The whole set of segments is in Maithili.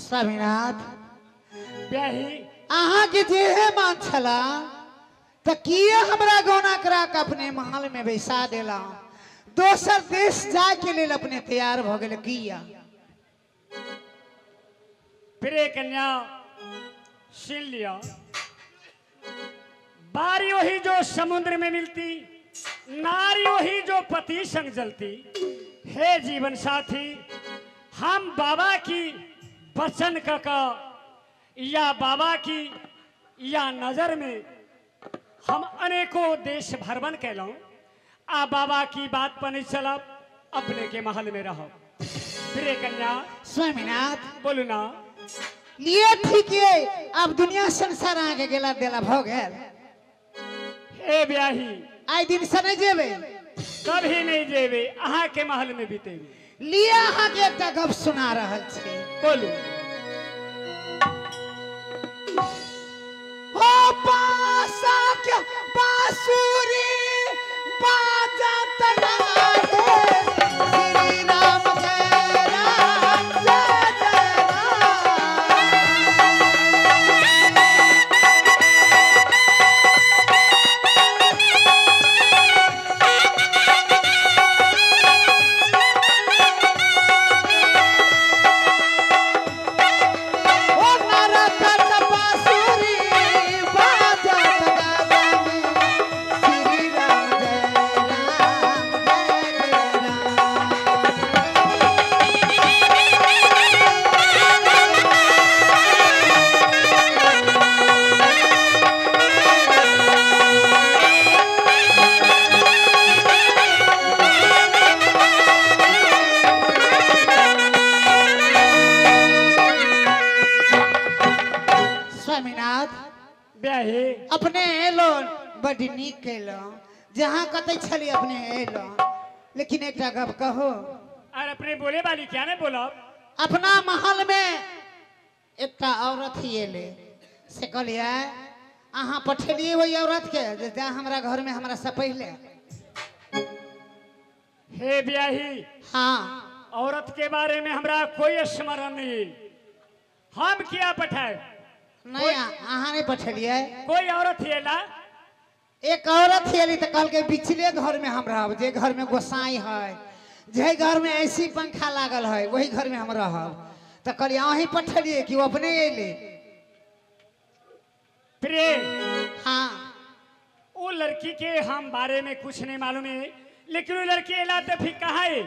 स्वामीनाथ ब्याही अहाँ के जेहे मान छला त किए हमरा गौना करा के अपने महल में बैसा देला, दोसर देश जाय के लेल अपने तैयार भ गेल किया? प्रिय कन्या सुन लिया, बारी वही जो समुद्र में मिलती, नारी वही जो पति संग जलती। हे जीवन साथी, हम बाबा की वचन का या बाबा की या नजर में हम अनेकों देश भ्रमण कैलूँ, आ बाबा की बात पर नहीं चलब, अपने के महल में रहो। प्रिय कन्या स्वामीनाथ बोलू ना। लिए ठीक है, अब दुनिया संसार आगे गेला देला भ गेल। हे ब्याही आई दिन से नहीं जेबे, कभी नहीं जेबे, अहाँ के महल में बीतेबे। लिए अहाँ के एकटा गप सुना रहल छी। बोलू। हो पासा के बांसुरी बाजत नाहे, श्री राम जय राम जय जय राम। ओ नरकट बांसुरी बाजत गावे, श्री राम जय राम जय जय राम। स्वामीनाथ ब्याही अपने एलो बड नीक केलो, जहाँ कतै छली अपने एलो, लेकिन एकटा गप कहो। और अपने बोले वाली क्या ने बोला? अपना महल में एकटा औरत ही एले, से कहलिए अहाँ पठेलिए ओहि औरत के जे जा हमरा घर में हमरा से पहले। हे ब्याही हाँ औरत के बारे में हमरा कोई स्मरण नहीं, हम क्या पठाए? नहीं अहाँ नहीं पठेलिए। कोई औरत ही एला? एक औरत ही एली तो कहलकै बिचले घर में हम रहब, जे घर में गोसाई है, जे घर में ऐसी पंखा लागल है, वही घर में हम रहब। तो कहलिए अहीं पठेलिए कि वो अपने एले? प्रिय हाँ वो लड़की के हम बारे में कुछ नहीं मालूम है, लेकिन वो लड़की एला तो फिर कहाँ है?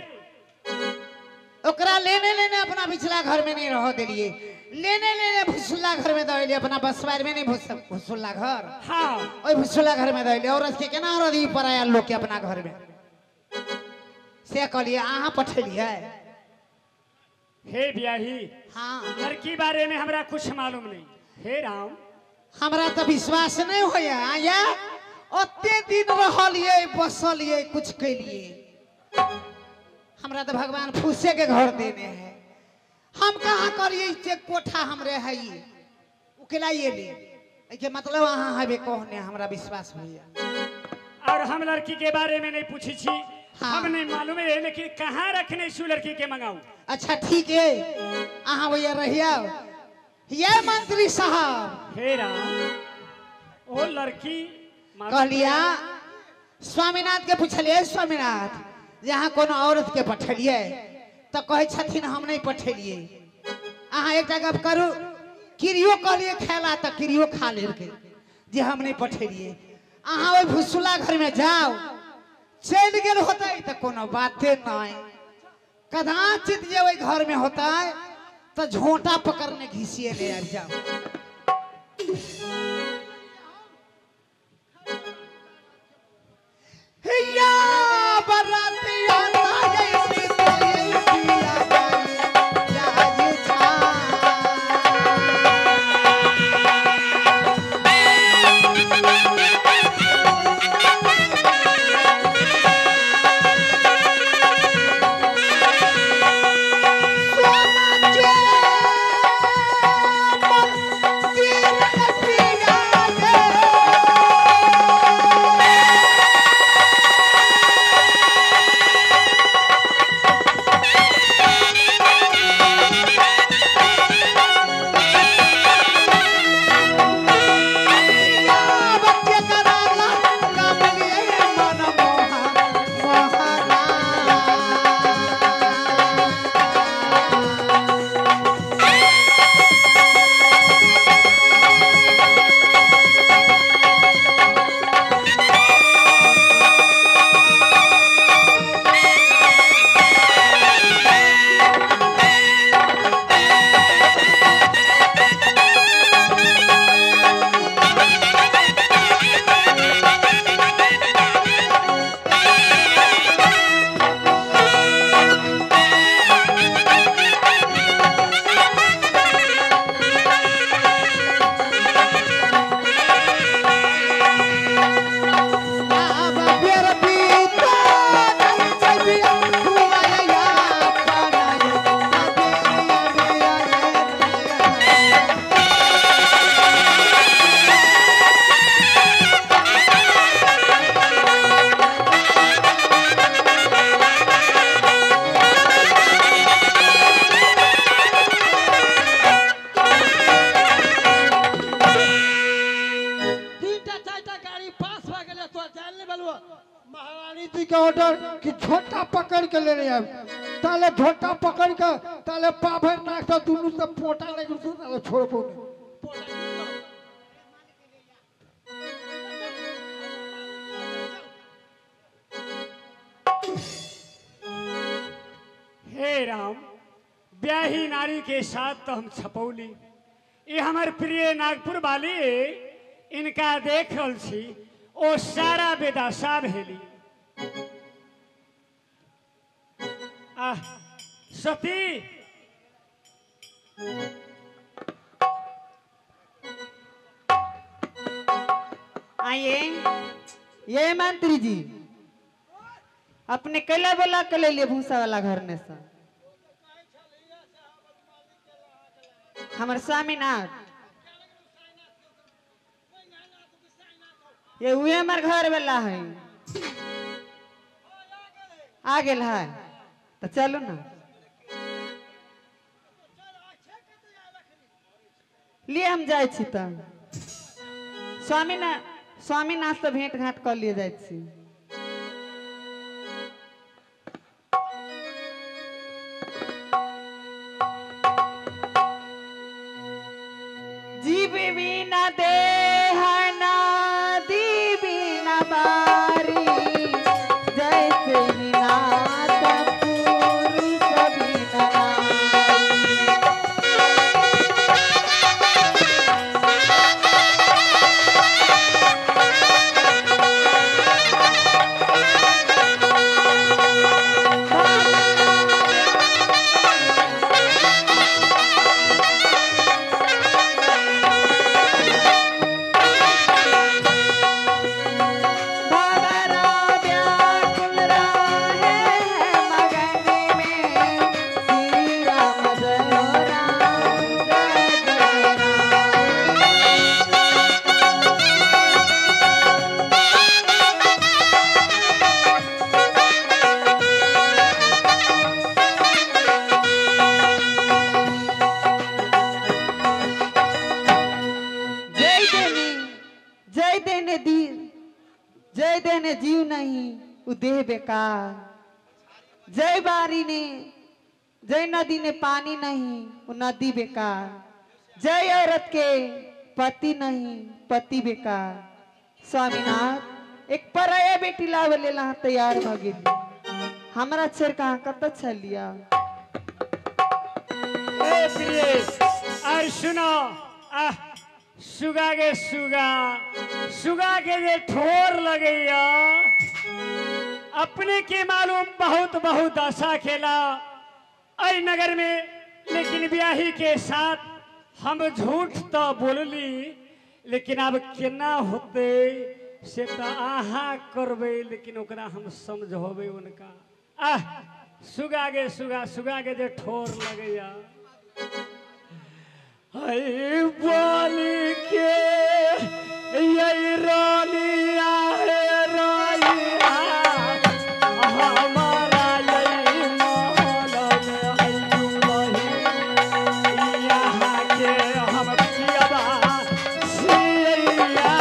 ओकरा लेने लेने अपना पिछला घर में नहीं रह दिलिए, लेने लेने भुसुल्ला घर में दे अपना बसवार में नहीं भुसुल्ला घर। हाँ ओहि भुसुल्ला घर में दे औरत के केना रह दी पराया लोग के अपना घर में। से कहलिए अहाँ पठेलिए। हे ब्याही हाँ लड़की बारे में हमरा कुछ मालूम नहीं। हे राम हमरा तो विश्वास नहीं होया, आया ओते दिन रहलिए बसलिए कुछ कैलिए, हमरा तो भगवान फूसे के घर देने है, हम कहाँ करिए जे कोठा हमरे है उकेलाइए ले, के मतलब अहाँ हबे कहने हमरा विश्वास होया। और हम लड़की के बारे में नहीं पूछी छी। हाँ। हम नहीं मालूम है, लेकिन कहाँ रखने सु लड़की के मंगाऊ? अच्छा ठीक है, अहाँ भैया रहिया ये मंत्री साहब। हे राम ओ लड़की कहलिया स्वामीनाथ के पूछलिए, स्वामीनाथ यहाँ कोनो औरत के पठेलिए? तो कहै छथिन हम नहीं पठेलिए। अहाँ एकटा गप करू, किरियो कहलिए खेला तो किरियो खा लेलकै जे हम नहीं पठेलिए। अहाँ ओहि भुसुला घर में जाओ, चलि गेल होतै तो कोनो बाते नहीं, कदाचित जे ओहि घर में होतै तो झोंटा पकड़ने घिसिए ले आबि जाओ। हिया बरातिया सोना के के लेने आयब ताले झोटा पकड़ के ताले पाभर नाक से दुनू से पोटा लागि ताले छोड़बो हे राम ब्याही नारी के साथ तो हम छपौली ये हमार प्रिय नागपुर वाली इनका देख रहल छी ओ सारा बेदासा भेली। आह सती आइए ये मंत्री जी अपने कैला बोला के ले लिए भूसा वाला घर में से हमार स्वामीनाथ ये उहे हमार घर वाला है आ गेल है तो चलो ना लिए हम जाए छी त स्वामीनाथ से भेंट घाट कर लिए जाए छी। जीव बिना देह नदी बिना बारी जैसे नाथ पुरुष बिना नारी। भवरा व्याकुल रहे हैं मगन में श्री राम जय राम जय जय राम। जय देने जय देने दी जय देने जीव नहीं उ देह बेकार जय बारी ने जय नदी ने पानी नहीं उ नदी बेकार जय औरत के पति नहीं पति बेकार। स्वामीनाथ एक पराया बेटी लावे लेला तैयार भ गेली हमरा छेड़ कहाँ कत छलिया। ए प्रिय और सुनो आह सुगा के सुगा सुगा के जे ठोर लगैया अपने के मालूम बहुत बहुत आशा खेला अई नगर में लेकिन ब्याही के साथ हम झूठ तो बोलली लेकिन अब केना होते से तो आहा करबे लेकिन ओकरा हम समझोबे उनका। आह सुगा के सुगा सुगा के जे ठोर लगैया हई बोली के यही रानिया है रानिया हमारा यही महल में है दुलही यहाँ के हम पियबा सिया।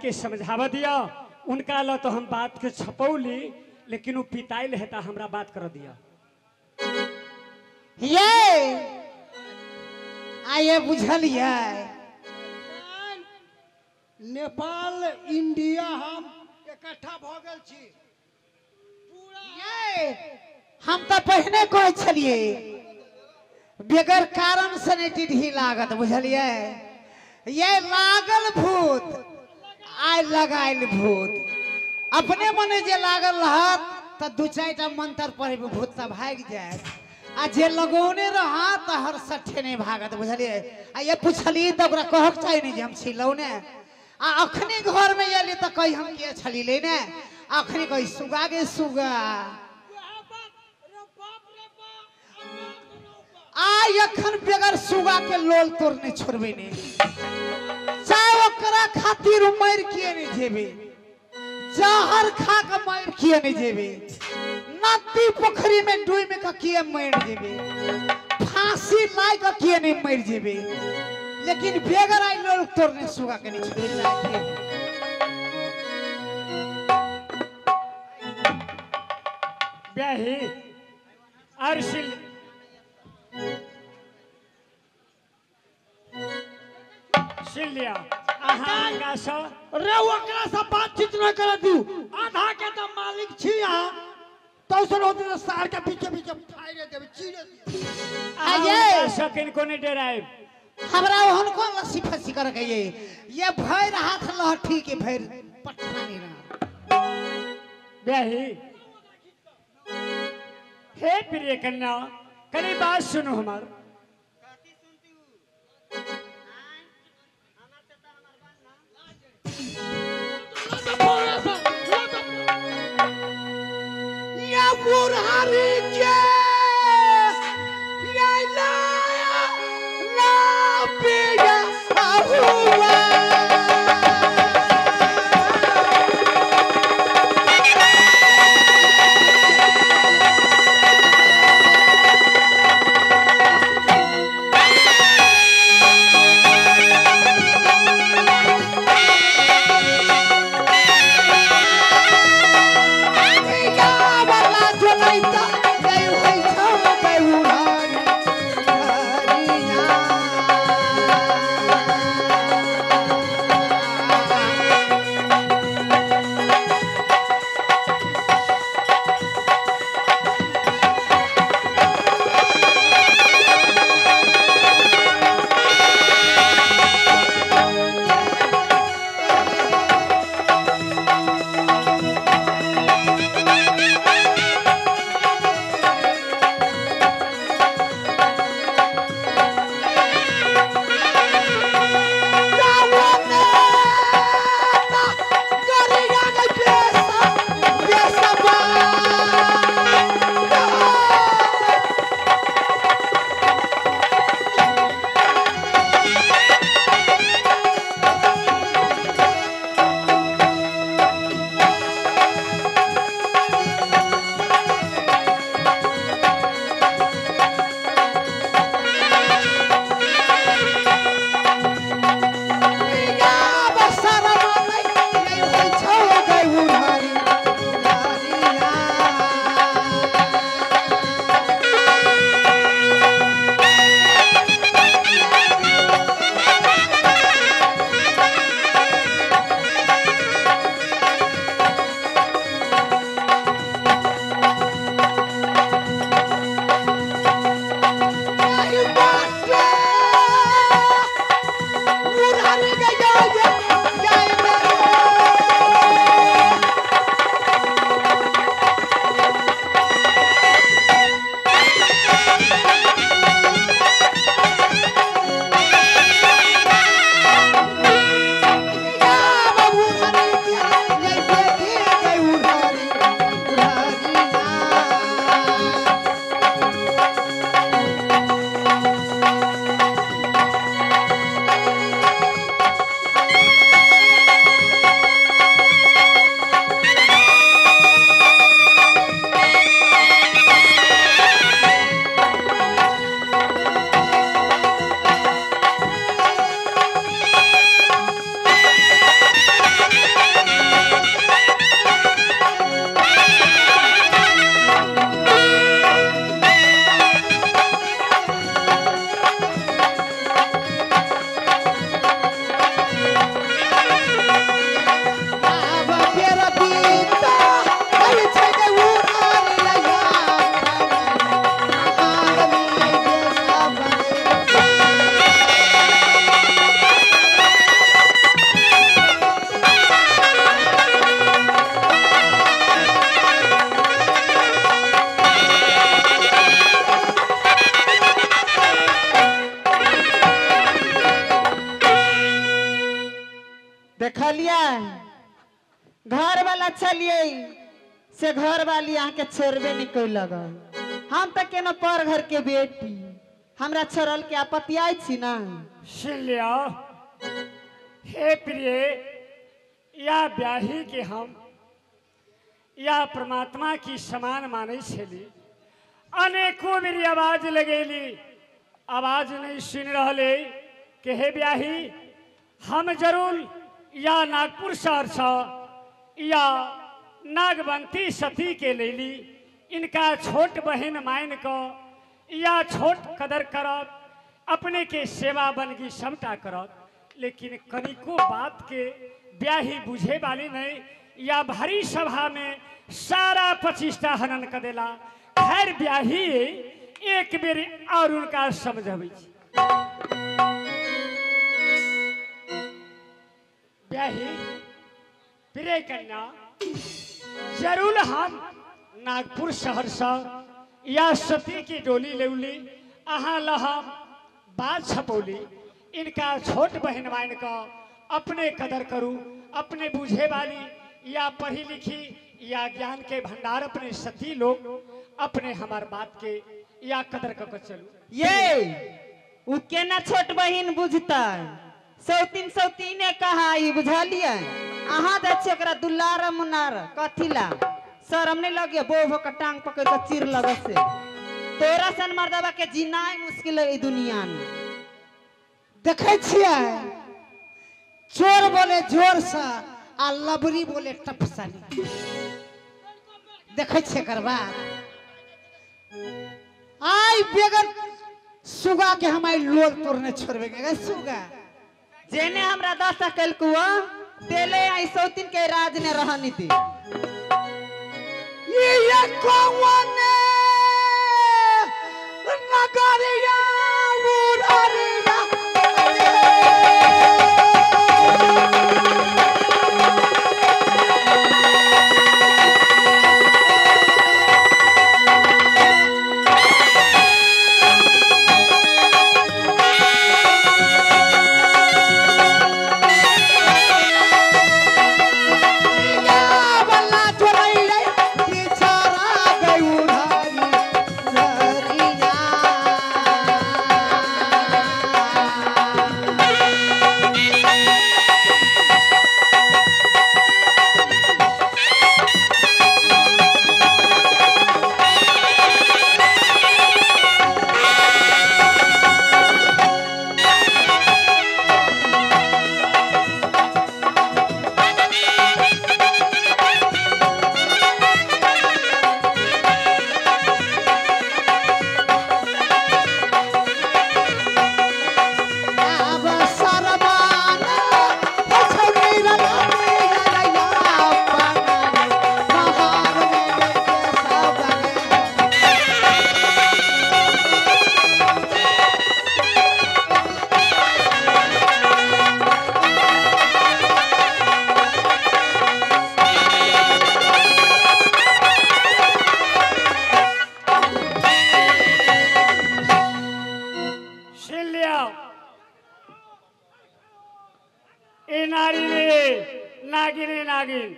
के समझावा दिया। उनका ला तो हम बात के छपौली, लेकिन वो पिताइल है ता हमरा बात कर दिया। ये आये बुझलिए नेपाल इंडिया हम इकट्ठा भ गेल छी। ये हम तो पहिने कहै छलिए बगैर कारण से नहीं टिढ़ी लागत, बुझलिए। ये लागल भूत आय लगायल भूत, अपने मने जे लागल रहत तो दू चारिटा मंत्र पढ़े भूत सब भागि जायत, आ जे लगौने रहत तो हर सट्ठे नहीं भागत, बुझलिए। आ ये पुछलिए तो ओकरा कहक चाही नहीं जे हम छिलौने, आ अखनी घर में एली तो कही हम किया छलिले ने, अखनी कही सुगा गे सुगा। आ अखन बगैर सुगा के लोल तोड़ने छोड़बे नहीं, चाहे ओकरा खातिर मर किए नहीं जेबे, जहर खा के मर किए नहीं जेबे, नदी पोखरी में डूब के किए मर जेबे, फांसी लाई के किए नहीं मर जेबे, लेकिन बगैर आई लोल तोड़ने सुगा के नहीं छोड़बे। ब्याही अरसिल लिया रे ओकरा से बातचीत न कर दू, आधा के तो मालिक छी अहाँ, तो सर होते सार के पीछे पीछे फायरे देबे चीरे आये सकिन को नहीं डराए हमरा ओहन कोन लस्सी फसी कर के ये भैर हाथ लहठी के भैर पट्टा नहीं रहा। ब्याही हे प्रिय कन्या कनी बात सुनो हमार। या बुरहारी के या ला ला पिया हुआ वाला जो नहीं था। घर वाला चलिए से घर वाली अहाँ के छोड़बे नहीं कैलक। हम तो केनो पर घर के बेटी, हमरा छोड़ल के आपत्ति आई छी ना। सुन लिया हे प्रिय, या ब्याही के हम या परमात्मा की समान माने छली। अनेकों मेरी आवाज लगेली, आवाज नहीं सुन रहे कि हे ब्याही हम जरूर या नागपुर शहर से या नागवंती सती के लेली, इनका छोट बहन मान को या छोट कदर करब, अपने के सेवा बनगी सबटा करब, लेकिन कनिको बात के ब्याही बुझे वाली नहीं या भारी सभा में सारा 25टा हनन कर देला। खैर ब्याही एक बेर और उनका समझबै छी। ब्याही प्रिय कन्या, जरूर हम नागपुर शहर से या सती की डोली लेउली, अहाँ लहम बात छपौली, इनका छोट बहन मान का अपने कदर करू, अपने बुझे वाली या पढ़ी लिखी या ज्ञान के भंडार अपने सती लोग अपने हमार बात के या कदर कर चलू। ये उ केना छोट बहन बुझता, सौतीन सौतीने कहा ई बुझलिए। अहाँ जाइ छी ओकरा दुलार मुनार कथिला शरम नहीं लगे, बो के टांग पकड़ के चीर लगे से तोरा सन मर्दबा के जीनाइ मुश्किल है दुनिया में। देखे छियै चोर बोले जोर से आ लबरी बोले टपसनी। देखे छियै करबा आई बेगर सुगा के हम आई लोल तोड़ने छोड़बे के सुगा जेने हमरा दशा कलकुआ तेले आई सौतीन के राज ने रहनी थी। ये कौन नगरिया उड़रिया नागिन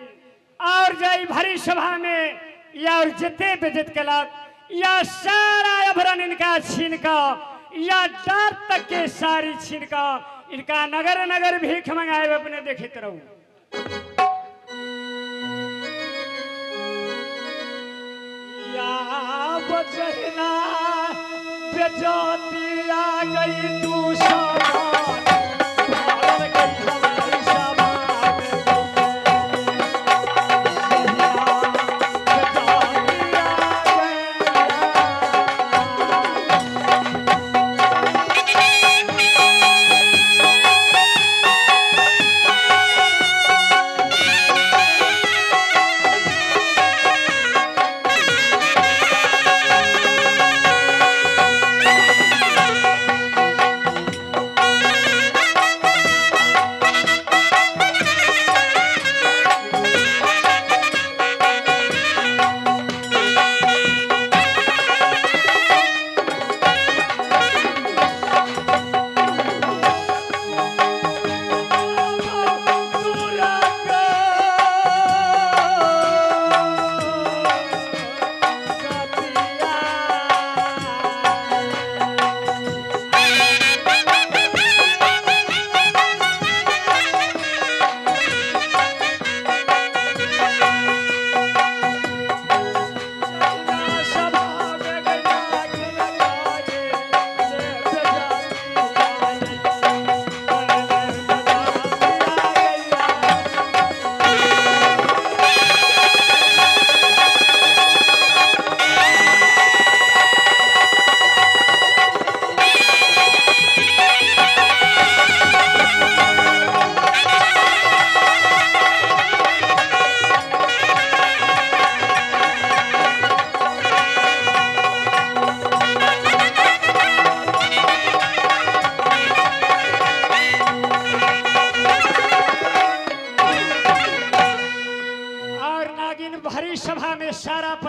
और जाई भरी सभा में या और जिते बेजत कलक या सारा अभरण इनका छीन का या दांत तक के सारी छीन का इनका नगर नगर भीख मंगाए अपने देखते रहू। या बचना बेजती आ गई तू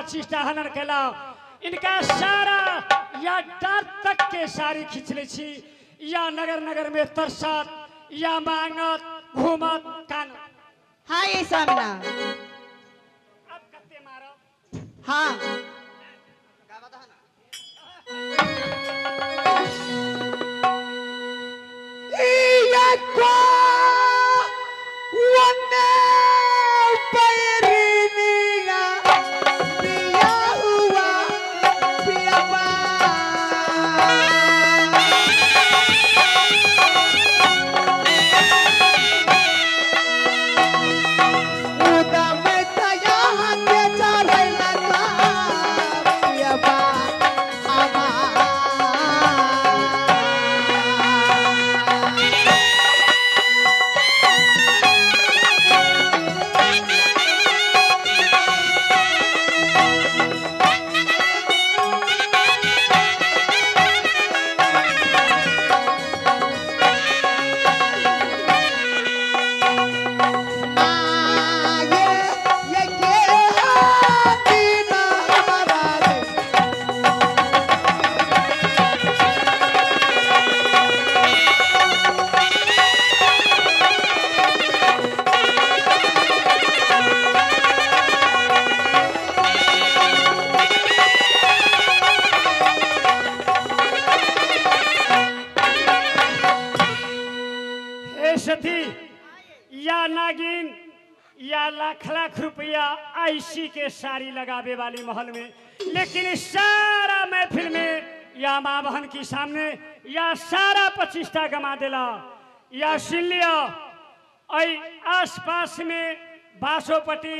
25टा हनन केला इनका सारा या डार तक के साड़ी खींच ले छी या नगर नगर में तरसत या मांगत घूमत कान। हाँ ये स्वामीनाथ अब कत्ते मारो। हाँ या नागिन या लाख लाख रुपया आईसी के साड़ी लगावे वाली महल में, लेकिन सारा महफिल में या माँ बहन के सामने या सारा 25टा गमा देला। या सुन लिया आस पास में बासोपट्टी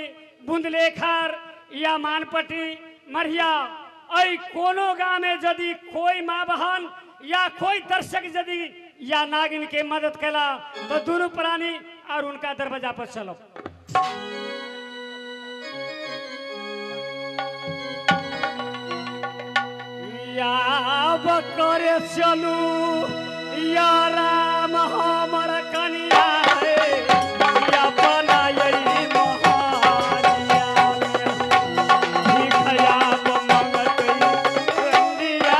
बुंदलेखार या मानपट्टी मरिया ऐ कोनो गाँव में यदि कोई माँ बहन या कोई दर्शक यदि या नागिन के मदद कला तो दोनों प्राणी और उनका दरवाजा पर चलो। या बकरे चलू या राम हमर कनिया है या बनाई मोहनिया भिखया मंगत इंडिया।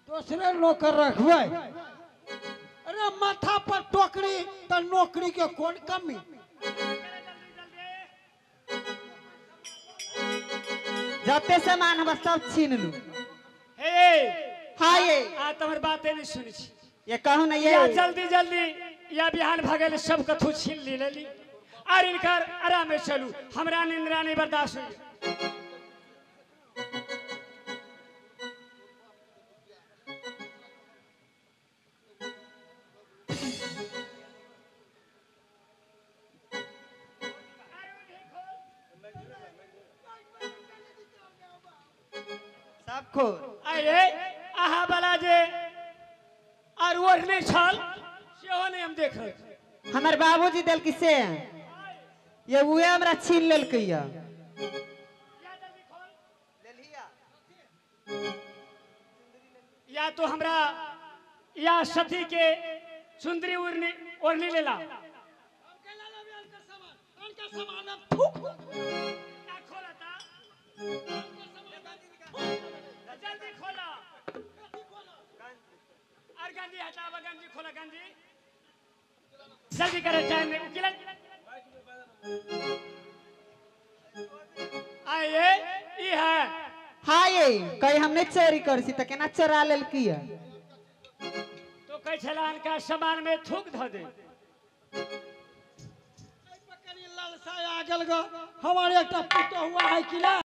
दूसरे नौकर रखवे। अरे माथा पर टोकरी तो नौकरी के कौन कमी। जते सामान हम सब छीन लू। हे हाँ ये आ तुम्हार बातें नहीं सुनी छी। ये कहू ना ये या जल्दी जल्दी या बिहान भगल सब कथू छीन ली लेली और इनकर आराम में चलू, हमरा निंद्रा नहीं बर्दाश्त हुई। सब खोल अरे आहा वाला जे और ओढ़ने छल सेहो नहीं हम देख रहे। हमार बाबूजी दिल किसे ये उहे हमरा छीन लेलकै या। या तो हमरा या सती के सुंदरी ओढ़नी ओढ़नी लेला। जल्दी खोला और गंजी हटावा, गंजी खोला, गंजी जल्दी करे, टाइम नहीं। उकिला आइए ई है। हाँ ये कहीं हमने चोरी कर सी त केना चोरा लेलकी है। तो कह छला अनका सामान में थूक ध दे। लालसा आ गेल ग हमारे एकटा पुतोह हुआ है कि ना।